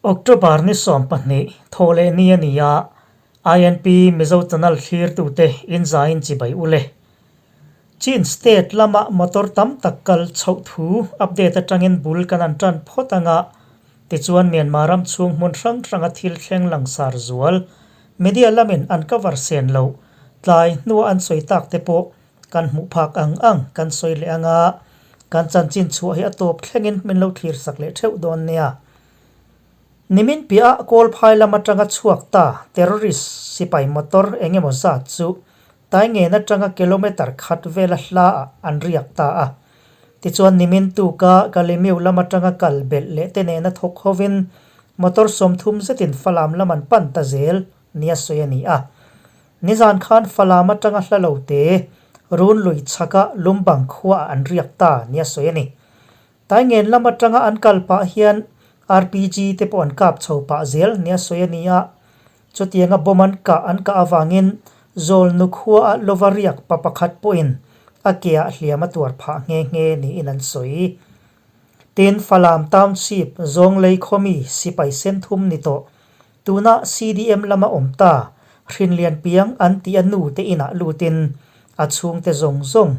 October ni 12 thawhleh ni a ni a, INP Mizo Channel thlirtute inzaiin chibai u le. Chin State lama motor tam tak kal chhoh thu update atangin bul kan an tan phawt anga, tichuan Myanmar ram chhung hmun hrang hranga thil thleng langsar zual media lamin an cover sen loh tlai hnua an sawi tak te pawh kan hmuh phak ang ang kan sawi leh anga, kan chanchin chhuah hi a tawp thlengin min lo thlir sak leh theuh dawn nia. Nimin piah ah Kawlphai lam atanga chhuak ta terrorist sipai motor eng emaw zat chu Taingen atanga kilometre khat vela hla ah an riak ta a. Tichuan nimin tuka Kalemiu lam atanga kal belh leh te nena thawk hovin motor 30 zetin Falam lam an pan ta zel nia sawi a ni a. Nizan khan Falam atanga hla lo te Runlui chhaka Lumbang khua ah an riak ta nia sawi a ni. Taingen lam atanga an kal pah hian RPG te pawh an kap chho pah zel nia sawi a ni a. Chutianga bomb an kah an kah avangin Zawlnu khuaah lova riak pa pakhat pawhin a keah hliam a tuar phah nghe nghe niin an sawi. Tin, Falam Township Zawnglei khawmi sipai senthum ni tawh tuna CDM lama awm ta Hrinlian Piang an tih a nu te inah lutin a chhungte zawng zawng,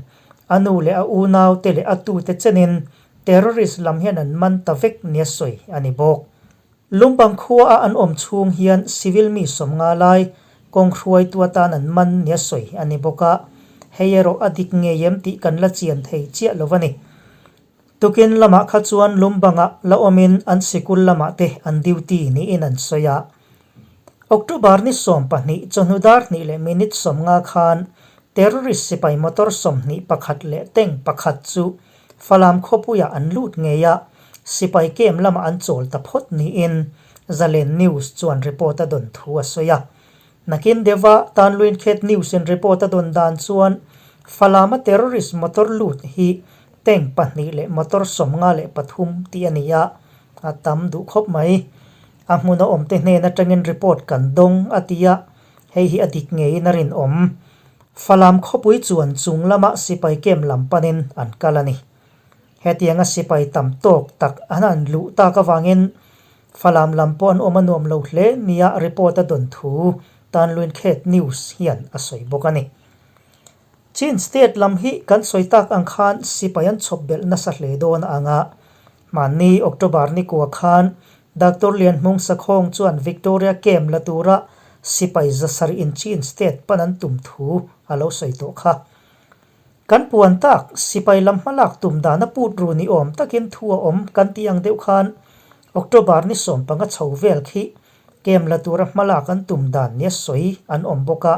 a nu leh a unau te leh a tute chenin terrorist lam hian an man ta vek nia sawi a ni bawk. Lumbang khuaah an awm chhung hian civil mi 50 lai kawng hruaitu atan an man nia sawi a ni bawk a, hei erawh a dik ngei em tih kan la chian thei chiah lo a ni. Tukin lamah kha chuan Lumbangah la awmin an sikul lamah te an duty niin an sawi a. October ni 12 chawhnu dar hnih leh minute 50 khan terrorist sipai motor 21 leh tank pakhat chu Falam khawpuiah an lut ngei a, sipai camp lamah an chawl ta phawt niin Zalen News chuan report a dawn thu a sawi a. Nakin deuha Tanluinkhet News in report a dawn dan chuan Falama terrorist motor lut hi tank pahnih leh motor 53 tih a ni a, a tam duh khawp mai. A hmuna awmte hnen atangin report kan dawng a ti a, hei hi a dik ngeiin a rinawm. Falam khawpui chuan chung lama sipai camp lam panin an kal a ni. Hetianga sipai tam tawk tak an han luh tak avangin Falam lam pawh an awm a nuam lo hle nia report a dawn thu Tanluinkhet News hian a sawi bawk a ni. Chin State lam hi kan sawi tak ang khan sipai an chhawp belh nasa hle dawn a ang a. Hmanni October ni kua khan Doctor Lianhmung Sakhawng chuan Victoria Camp la tura sipai 700 in Chin State pan an tum thu a lo sawi tawh kha. Kan puan tak, sipai lam hmalak tum dan a put ru ni awm takin thu a awm kan tih ang deuh khan October ni 15 chho vel khi camp la tura hmalak an tum dan nia sawi an awm bawk a,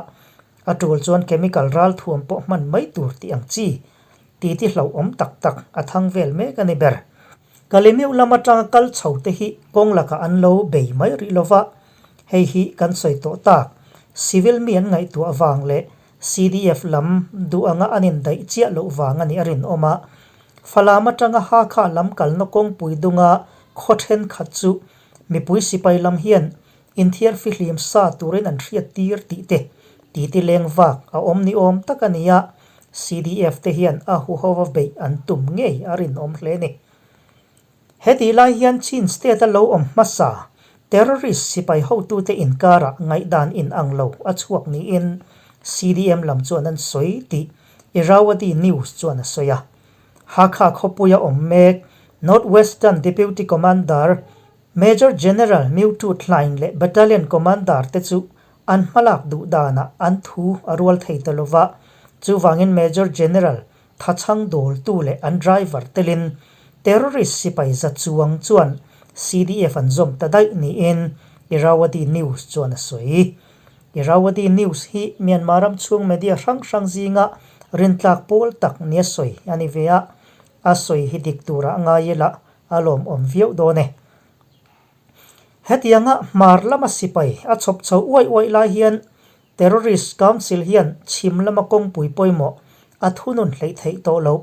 a tul chuan chemical ral thuam pawh hman mai tur tih ang chi ti ti hlauhawm tak tak a thang vel mek a ni ber. Kalemiu lam atanga kal chho te hi kawng lakah an lo bei mai rih lova, hei hi kan sawi tawh tak, civil mi an ngaihtuah vang leh CDF lam duh anga an indaih chiah loh vang a nih a rinawm a. Falam atanga Hakha lam kalna kawngpui dunga khaw thenkhat chu mipui sipai lam hian inthiar fihlim sa turin an hriat tir tih te titi leng vak a awm ni awm tak a ni a, CDF te hian a huhova beih an tum ngei a rinawm hle a ni. Hetih lai hian Chin State a lo awm hmasa terrorist sipai hotute inkarah ngaihdan inang lo a chhuak niin CDM lam chuan an sawi tih Irrawaddy News chuan a sawi a. Hakha khawpuia awm mek North Western Deputy Commander Major General Myu Tut Hlaing leh Battalion Commander te chu an hmalak duh danah an thu a rual thei ta lova, chuvangin Major General Thachhang dawltu leh an driver telin terrorist sipai za chuang chuan CDF an zawm ta daih niin Irrawaddy News chuan a sawi. Irrawaddy News hi Myanmar ram chhung media hrang hrang zinga rintlak pawl tak nia sawi a ni ve a, a sawi hi dik turah ngai ila a lawmawm viau dawn e. Hetianga hmar lama sipai a chhawp chho uaih uaih lai hian Terrorist Council hian chhim lama kawngpui pawimawh a thunun hleih theih tawh loh.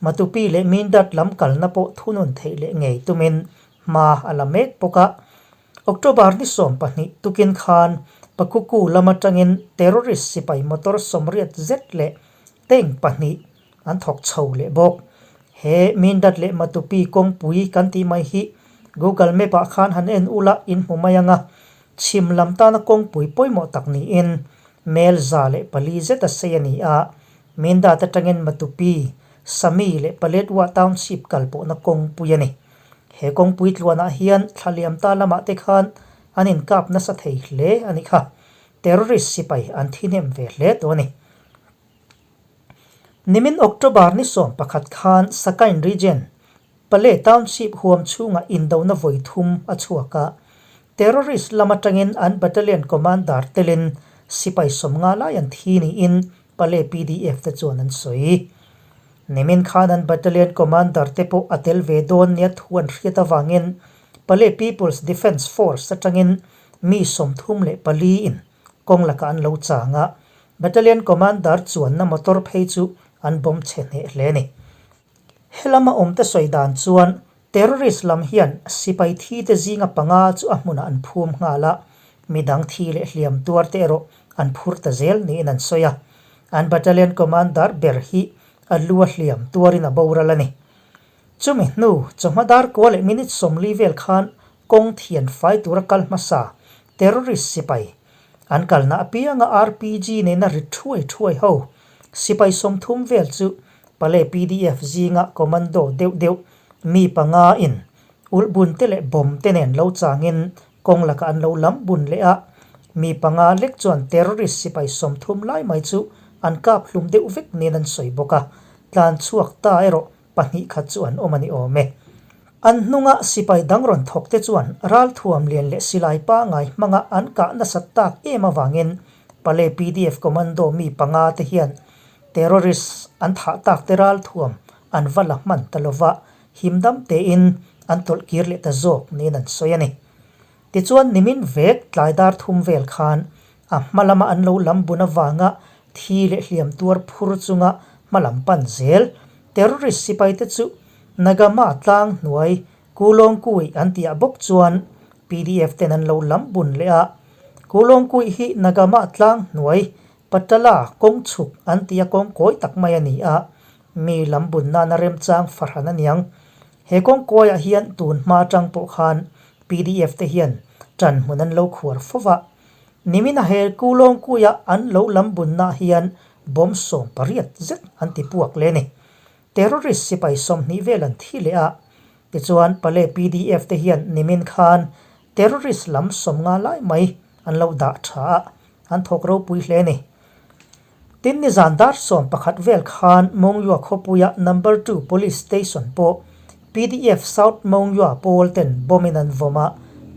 Matupi leh Mindat lam kalna pawh thunun theih leh ngei tumin hma a la mek bawk a. October ni 12 tukin khan Pakuku lam atangin terrorist sipai motor 80 zet leh tank pahnih an thawk chho leh bawk. He Mindat leh Matupi kawngpui kan tih mai hi. Google Map ah khan han en ula in hmu mai ang a, chhim lam tana kawngpui pawimawh tak niin mel 104 zet a sei a ni a, Mindat atangin Matupi, Sami leh Paletwa Township kal pawhna kawngpui a ni. He kawngpui tluanah hian thlaliam ta lamah te khan an inkap nasa thei hle a nih kha. Terrorist sipai an thi hnem ve hle tawh a ni. Nimin October ni 11 khan Sakain Region, Pale Township huam chhungah indona vawi thum a chhuak a. Terrorist lam atangin an battalion commander telin sipai 50 lai an thi niin Pale PDF te chuan an sawi. Nimin khan an battalion commander te pawh a tel ve dawn nia thu an hriat avangin Pale People's Defence Force atangin mi 34 in kawng lakah an lo chang a, Battalion Commander chuanna motor phei chu an bomb chhe hneh hle a ni. Helama awmte sawi dan chuan terrorist lam hian sipai thite zinga panga chu a hmunah an phum nghal a, midang thi leh hliam tuarte erawh an phur ta zel niin an sawi a. An Battalion Commander ber hi a lu a hliam tuarin a boral a ni. Chumi hnu chawhma dar kua leh minute 40 vel khan kawng thian fai tura kal hmasa terrorist sipai an kalna apianga RPG nena ri thuai thuai ho sipai 30 vel chu Pale PDF zinga commando deuh deuh mi panga in ulh bun te leh bomb te nen lo changin kawng lakah an lo lam bun leh a, mi panga lek chuan terrorist sipai 30 lai mai chu an kap hlum deuh vek niin an sawi bawk a, tlan chhuak ta erawh pahnih khat chu an awm a ni awm e. An hnunga sipai dang rawn thawk te chuan ralthuam lian leh silai pangai hmanga an kah nasat tak em avangin Pale PDF commando mi panga te hian terrorist an thah tak te ralthuam an va la hman ta lova, himdam tein an tawlh kir leh ta zawk niin an sawi a ni. Tichuan nimin vek tlai dar thum vel khan a hma lama an lo lam bun avanga thi leh hliam tuar phur chunga hma lam pan zel terrorist sipai te chu Nagama tlang hnuai Kulawngkui an tihah bawk chuan PDF ten an lo lam bun leh a. Kulawngkui hi Nagama tlang hnuai Patala kawng chhuk an tih a kawng kawi tak mai a ni a, mi lam bun nana remchang fahran a niang. He kawng kawiah hian tun hma atang pawh khan PDF te hian tan hmun an lo khuar fo va. Nimina he Kulawngkuia an lo lam bunnaah hian bomb 18 zet an ti puak leh a ni. Terrorist sipai 20 vel an thi leh a, tichuan Pale PDF te hian nimin khan terrorist lam 50 lai mai an lo dah tha a, an thawk ropui hle a ni. Tin nizan dar 11 vel khan Mongyua khawpuia Number 2 Police Station pawh PDF South Mongyua pawl ten bomb in an vawm a,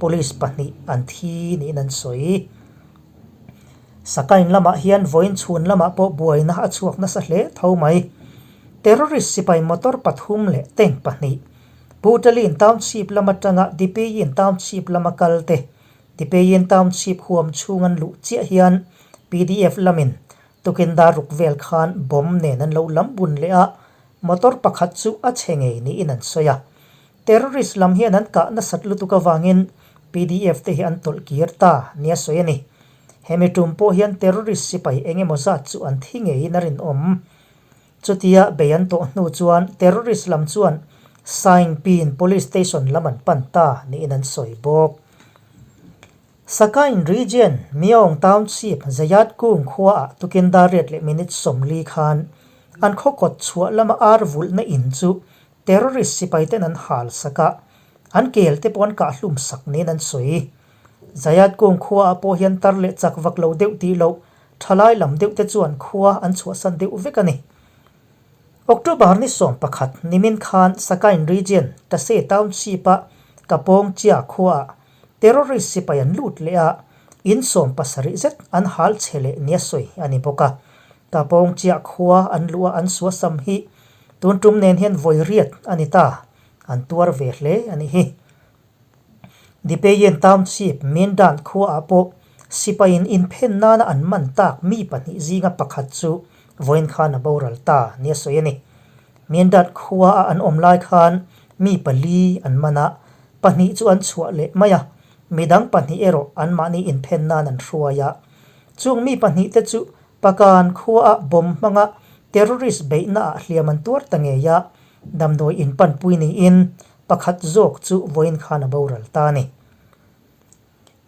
police pahnih an thi niin an sawi. Sakain lamah hian vawiin chhun lamah pawh buaina a chhuak nasa hle tho mai. Terrorist sipai motor pathum leh tank pahnih Putalin Township lam atanga Dipeyin Township lama kal te Dipeyin Township huam chhung an luh chiah hian PDF lamin tukin dar ruk vel khan bomb nen an lo lam bun leh a, motor pakhat chu a chhe ngei niin an sawi a. Terrorist lam hian an kah nasat lutuk avangin PDF te hi an tawlh kir ta nia sawi a ni. Hemi tum pawh hian terrorist sipai eng emaw zat chu an thi ngeiin a rinawm. Chutia bei an tawh hnu chuan terrorist lam chuan Saingpin Police Station lam an pan ta niin an sawi bawk. Sakain Region, Myaung Township, Zayat Kung khuaah tukin dar riat leh minute 40 khan an khaw kawt chhuah lama ar vulhna in chu terrorist sipai ten an hal sak a, an kel te pawh an kah hlum sak niin an sawi. Zayat Kung khuaah pawh hian tar leh chak vak lo deuh tih loh thalai lam deuh te chuan khua an chhuahsan deuh vek a ni. October ni 11 nimin khan Sakain Region, Tase Township-a Kapawng Chia khuaah terrorist sipai an lut leh a, in 70 zet an hal chhe leh nia sawi a ni bawk a. Kapawng Chia khua an luh a an suasam hi tun tum nen hian vawi riat a ni ta, an tuar ve hle a nih hi. Dipeyin Township, Mindan khuaah pawh sipaiin inphen nana an man tak mi pahnih zinga pakhat chu vawiin khan a boral ta nia sawi a ni. Mindan khuaah an awm lai khan mi pali an man a, pahnih chu an chhuah leh mai a, midang pahnih erawh anmahni inphen nan an hruai a. Chung mi pahnih te chu Pakan khuaah bomb hmanga terrorist beihnaah hliam an tuar ta ngei a, damdawi inpanpui niin. pakhat zawk chu vawiin khan a boral ta a ni.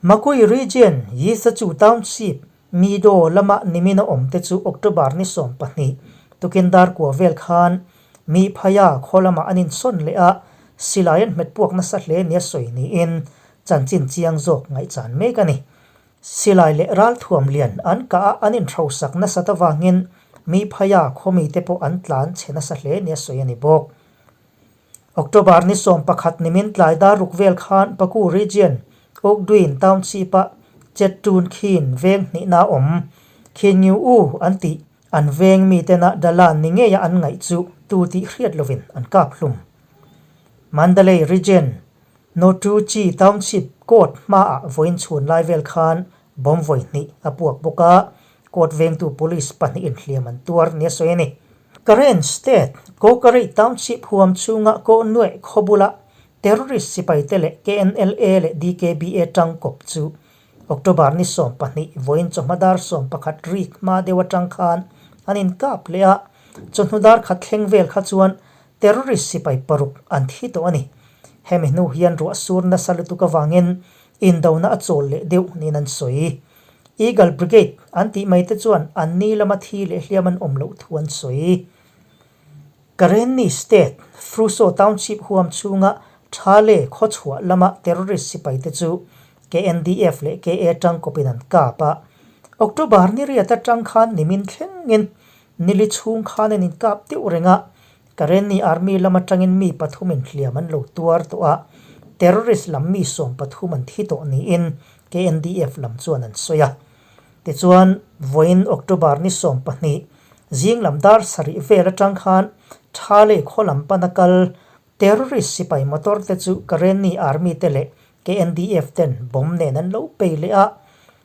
Makui Region, Yisachu Township, Mido lama nimin a awm te chu October ni 12, tukin dar kua vel khan mi phaia khaw lamah an insawn leh a, silai an hmet puak nasa hle nia sawi niin chanchin chiang zawk ngaihchan mek a ni. Silai leh ralthuam lian an kah a an inhrosak nasat avangin mi phaia khaw mite pawh an tlan chhe nasa hle nia sawi a ni bawk. October ni 11 nimin tlai dar ruk vel khan Paku Region, Okduin Township-a Chetṭun Khin veng hnihna awm, Khin Ngiu U an tih, an veng mitena Dalan ni ngeia an ngaih chu tu tih hriat lovin an kap hlum. Mandalay Region, Notuchi Township court hmaah vawiin chhun lai vel khan bomb vawi hnih a puak bawk a, court vengtu police pahnihin hliam an tuar nia sawi a ni. Karen State, Kawkarei Township huam chhunga Kaw Nuaih khaw bula terrorist sipaite leh KNLA leh DKBA tangkawp chu October ni 12 vawiin chawhma dar 11 rik hma deuh atang khan an inkap leh a, chawhnu dar khat thleng vel kha chuan terrorist sipai paruk an thi tawh a ni. Hemi hnu hian ruah sur nasa lutuk avangin indona a chawl leh deuh niin an sawi. Eagle Brigade an tih mai te chuan an ni lama thi leh hliam an awm loh thu an sawi. Karenni State, Hpruso Township huam chhunga Thale khawchhuah lama terrorist sipai te chu KNDF leh KA tangkawpin an kap a. October ni riat atang khan nimin thlengin nili chhung khan an inkap deuh reng a, Karenni Army lam atangin mi pathumin hliam an lo tuar tawh a, terrorist lam mi 13 an thi tawh niin KNDF lam chuan an sawi a. Tichuan, vawiin October ni 12, zing lam dar sarih vel atang khan Thale khaw lam pana kal terrorist sipai motor te chu Karenni Army te leh KNDF ten bomb nen an lo pei leh a,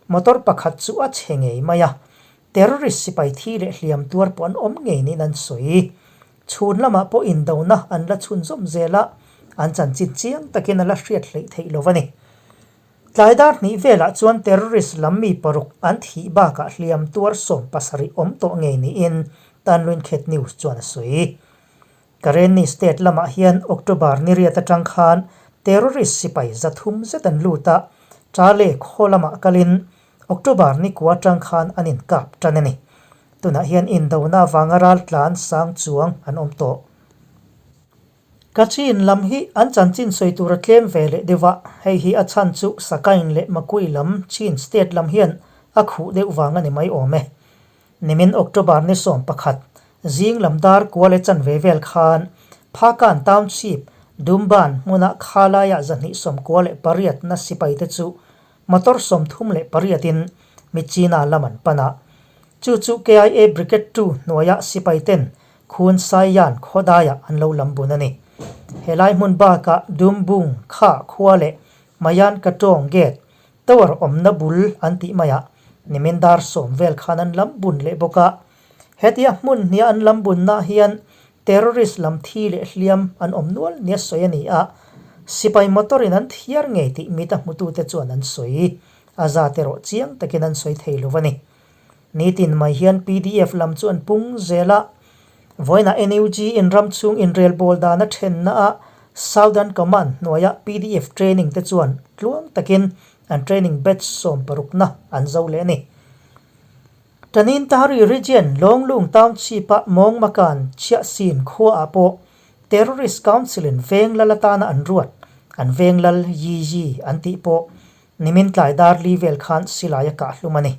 motor pakhat chu a chhe ngei mai a, Terrorist sipai thi leh hliam tuar pawh an awm ngei niin an sawi. Chhun lamah pawh indona an la chhunzawm zel a, an chanchin chiang takin a la hriat hleih theih lo a ni. Tlai dar hnih velah chuan terrorist lam mi paruk an thih bakah hliam tuar 17 awm tawh ngei niin Tanluinkhet News chuan a sawi. Karenni State lamah hian October ni riat atang khan terrorist sipai 300 zet an lut a, Chale khaw lamah kalin October ni kua atang khan an inkap tan a ni. Tunah hian indona avanga ral tlan sang chuang an awm tawh. Kachin lam hi an chanchin sawi tur a tlem ve leh deuh a, hei hi a chhan chu Sakain leh Makui lam Chin State lam hian a khuh deuh vang a ni mai awm e. Nimin October ni 11, zing lam dar kua leh chanve vel khan Phakan Township, Dumban hmuna Khalaiah 298 na sipaite chu motor 38 in Myitkyina lam an pan a. Chu chu KIA Brigade 2 hnuaia sipaiten Khun Saiyan khawdaiah an lo lam bun a ni. Helai hmun bakah Dumbung kha khua leh Mayan Katong Gate Tower awmna bul an tih maiah nimin dar 10 vel khan an lam bun leh bawk a. Hetia hmun hnia an lam bunnaah hian terrorist lam thi leh hliam an awm nual nia sawi a ni a, sipai motor in an thiar ngei tih mita hmutute chuan an sawi. A zat erawh chiang takin an sawi thei lo a ni. Nitin mai hian PDF lam chu an pung zel a, vawiinah NUG in ram chhung inrelbawl dan a thenna ah Southern Command hnuaia PDF training te chuan tluang takin an training batch 60 na an zo leh a ni. Tanintari Region Lawnglung Township-a Mawngmakan Chhiahsin khuaah pawh Terrorist Council-in veng lal atana an ruat, an veng lal Yi Yi an tih pawh nimin tlai dar li vel khan silai a kah hlum a ni.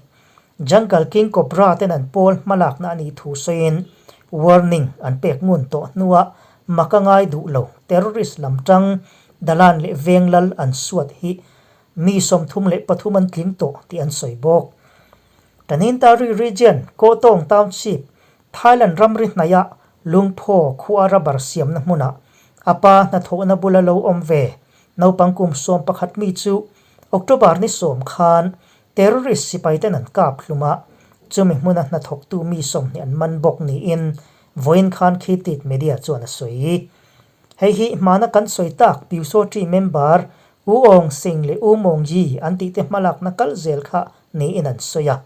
Jungle King Cobra ten an pawl hmalakna a nih thu sawiin warning an pek ngun tawh hnuah mak a ngai duh lo terrorist lam tang Dalan leh veng lal an suat hi mi 33 an tling tawh tih an sawi bawk. Tanintari Region, Kawtawng Township, Thailand ramri hnaihah Lungphaw khua rubber siamna hmunah a pa hnathawhna bula lo awm ve naupang kum 11 mi chu October ni 10 khan terrorist sipaiten an kap hlum a, chumi hmuna hnathawktu mi 20 an man bawk niin vawiin khan Khitit Media chuan a sawi. Hei hi hmana kan sawi tak Pyusawṭi member U Aung Sing leh U Maung Yi an tihte hmalakna kal zel kha niin an sawi a.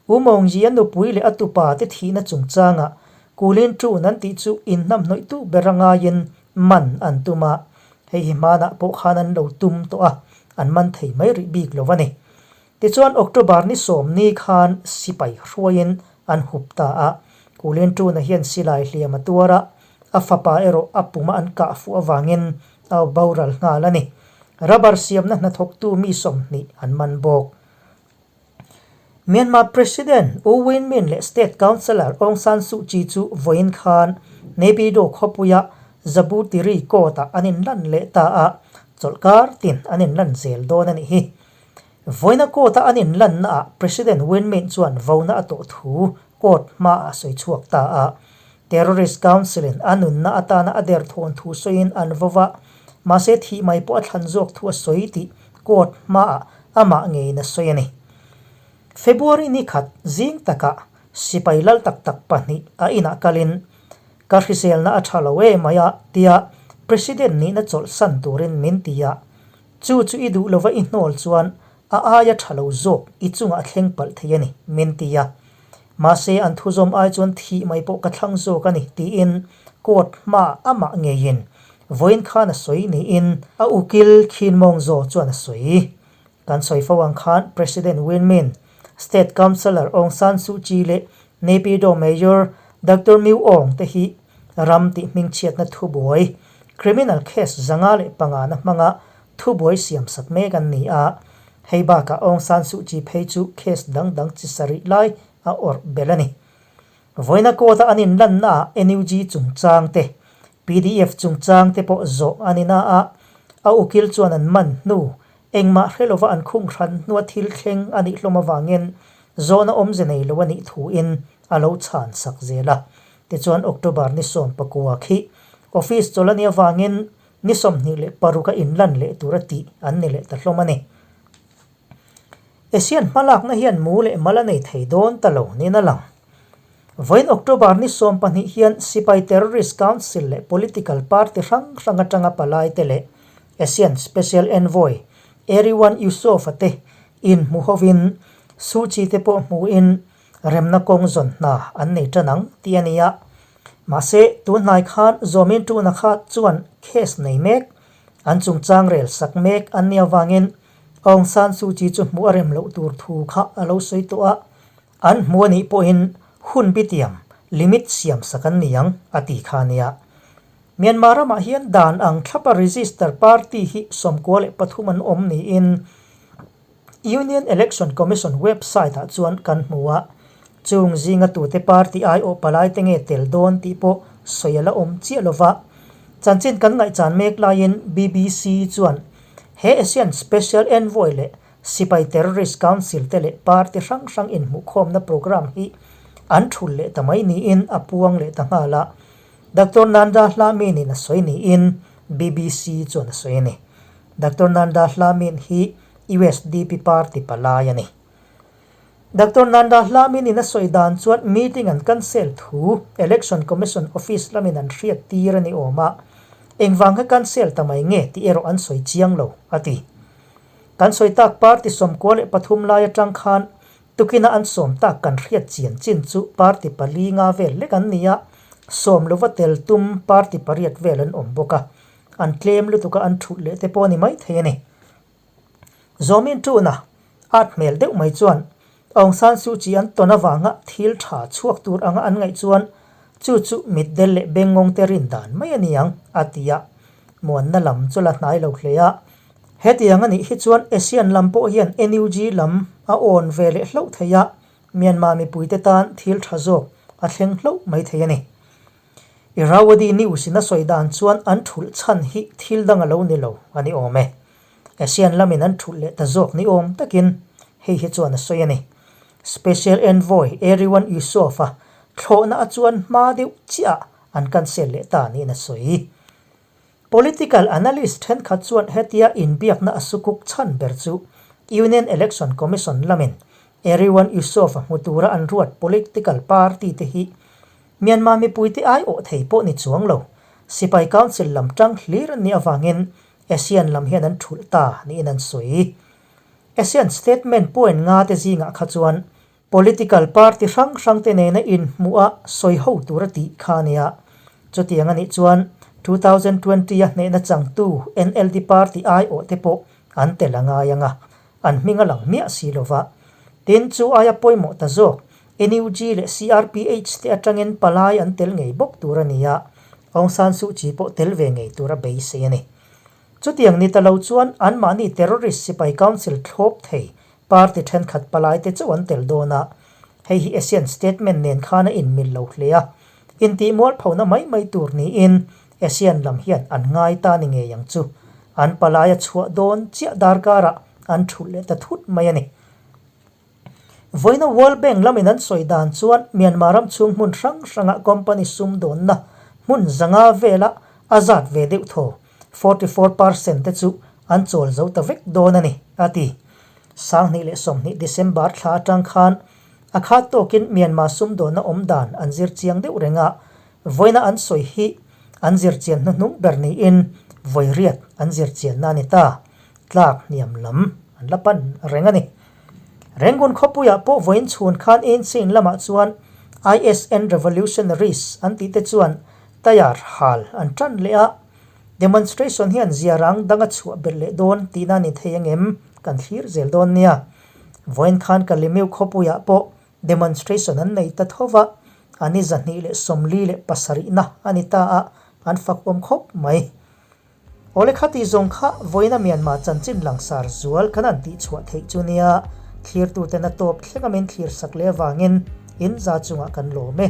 U Maung Yi a nupui leh a tupa te thihna chungchangah Kulin Ṭun an tih chu inhnamhnawihtu ber a ngaiin man an tum a. Hei hi hmanah pawh khan an lo tum tawh a, an man thei mai rih bik lo a ni. Tichuan October ni sawmni khan sipai hruaiin an hup ta a, Kulin Tuna hian silai hliam a tuar a, a fapa erawh a puma an kah fuh avangin a boral nghal a ni. Rubber siamna hnathawktu mi 20 an man bawk. Myanmar President U Win Myint leh State Counsellor Aung San Suu Kyi chu vawiin khan Naypyidaw khawpuia Zabutiri Court-ah an inlan leh ta a, chawlhkar tin an inlan zel dawn a nih hi. Vawiina court-a an inlannaah President Win Myint chuan vona a tawh thu court hmaah a sawi chhuak ta a. Terrorist Council-in a nunna atana a derthawn thu sawiin an vo va, mahse thih mai pawh a thlan zawk thu a sawi tih court hmaah amah ngeiin a sawi a ni. February ni khat zing takah sipai lal tak tak pahnih a inah kalin ka hriselna a tha lo em mai a tia President nihna chawlhsan turin min ti a, chu chu i duh lova i hnawl chuan a aia tha lo zawk i chungah a thleng palh thei a ni min ti a. Mahse an thuzawm ai chuan thih mai pawh ka thlang zawk a ni tiin court hmaah amah ngeiin vawiin khan a sawi niin a ukil Khin Mawng Zaw chuan a sawi. Kan sawi fo ang khan President Win Myint, State Counsellor Aung San Suu Kyi leh Naypyidaw Mayor Doctor Myu Aung te hi ram tih hmingchhiatna thubuai, criminal case 505 hmanga thubuai siamsak mek an ni a. Hei bakah Aung San Suu Kyi phei chu case dang dang chi sarih lai a awrh belh a ni. Vawiina court-a an inlannaah NUG chungchang te, PDF chungchang te pawh zawh a ni na a, a ukil chuan an man hnu, engmah hre lova an khung hran hnua thil thleng a nih hlawm avangin zawhna awmze nei lo a nih thuin a lo chhan sak zel a. Tichuan October ni 19 khi office chawlh a nih avangin ni 26 a inlan leh tura tih an ni leh ta hlawm a ni. Asian hmalakna hian mu leh mal a nei thei dawn ta lo niin a lang. Vawiin October ni 12 hian Sipai Terrorist Council leh Political Party hrang hrang atanga palaite leh Asian Special Envoy Erywan Yusof-a te inhmu hovin Suu Kyi te pawh hmuin remna kawng zawn hna an nei tan ang tih a ni a. Mahse, tunhnai khan Zawmin Tuna kha chuan case nei mek, an chungchang rel sak mek an nih avangin Aung San Suu Kyi chu hmuh a rem loh tur thu kha a lo sawi tawh a, an hmu a nih pawhin hun bitiam, limit, siam sak an ni ang, a ti kha a nia. Myanmar ramah hian dan ang thlapa register party hi 93 an awm niin Union Election Commission website-ah chuan kan hmu a, chung zinga tute party aiawh palai te nge tel dawn tih pawh sawi a la awm chiah lo va. Chanchin kan ngaihchan mek laiin BBC chuan he Asian Special Envoy leh Sipai Terrorist Council te leh party hrang hrang inhmuhkhawmna programme hi an thul leh ta mai niin a puang leh ta nghal a, Doctor Nanda Hlamin-in a sawi niin BBC chuan a sawi a ni. Doctor Nanda Hlamin hi usdp party palai a ni. Doctor Nanda Hlamin-in a sawi dan chuan meeting an cancel thu Election Commission office lamin an hriat tir a ni awm a, engvang kha cancel ta mai nge tih erawh an sawi chiang lo, a ti. Kan sawi tak party 93 lai atang khan Tukina an sawm tak kan hriat chian chin chu party pali nga vel lek an ni a, sawm lova tel tum party pariat vel an awm bawk a, an tlem lutuk a an thulh leh te pawh a ni maithei a ni. Zawmin tuna at hmel deuh mai chuan Aung San Suu Kyi an tawn avanga thil tha chhuak tur anga an ngaih chuan chu chu mitdel leh bengngawng te rin dan mai a ni ang a ti a, muanna lam chu la hnai lo hle a. Hetiang a nih hi chuan ASEAN lam pawh hian NUG lam a awn ve leh hlauh thei a, Myanmar mipuite tan thil tha zawk a thleng hlauh mai thei a ni. Irrawaddy News in a sawi dan chuan an thulh chhan hi thil dang a lo ni lo a ni awm e. ASEAN lamin an thulh leh ta zawk ni awm takin hei hi chuan a sawi a ni. Special Envoy Erywan Yusof-a thlawhna a chuan hma deuh chiah an cancel leh ta niin a sawi. Political analyst thenkhat chuan hetia inbiakna a sukuk chhan ber chu Union Election Commission lamin Erywan Yusof-a hmu tura an ruat political party te hi Myanmar mipuite aiawh thei pawh ni chuang lo, Sipai Council lam tang hlir an nih avangin ASEAN lam hian an thulh ta niin an sawi. ASEAN statement point nga te zingah kha chuan Political party hrang hrang te nena inhmuh a sawi ho tur a tih kha a nia. Chutiang a nih chuan 2020 a hnehna changtu NLD party aiawh te pawh an tel a ngai ang a, an hming a lang miah si lo va. Tin, chu aia pawimawh ta zawk, NUG leh CRPH te atangin palai an tel ngei bawk tur a ni a, Aung San Suu Kyi pawh tel ve ngei tur a beisei a ni. Chutiang ni ta lo chuan anmahni terrorist sipai council thlawp thei party thenkhat palai te chauh an tel dawn a, hei hi ASEAN statement nen khan a inmil lo hle a, intihmualphona mai mai tur niin ASEAN lam hian an ngai ta ni ngei ang chu. An palai a chhuah dawn chiah darkarah an thulh leh ta thut mai a ni. Vawiina World Bank lamin an sawi dan chuan Myanmar ram chhung hmun hrang hrangah company sumdawnna hmun zanga vela a zat ve deuh thaw, 44 percent te chu an chawl zo ta vek dawn a ni, a ti. 2020 December thla atang khan a khat tawkin Myanmar sumdawnna awm dan an zir chiang deuh reng a, vawiina an sawi hi an zir chian hnuhnung ber niin vawi riat an zir chianna a ni ta. Tlak hniam lam an la pan reng a ni. Rangoon khawpuiah pawh vawiin chhun khan ANC in lamah chuan ISN Revolutionaries an tih te chuan tayar hal an tan leh a, demonstration hian zia rang dang a chhuah belh leh dawn tihna a ni thei angem kan thlir zel dawn nia. Vawiin khan Kalimiu khawpuiah pawh demonstration an nei ta tho va, a ni 247na a ni ta a, an fakawm khawp mai. Awle khati zawng kha vawiina Myanmar chanchin langsar zual kan han tihchhuah theih chu nia, thlirtuten a tawp thleng a min thlir sak leh avangin in za chungah kan lawm e.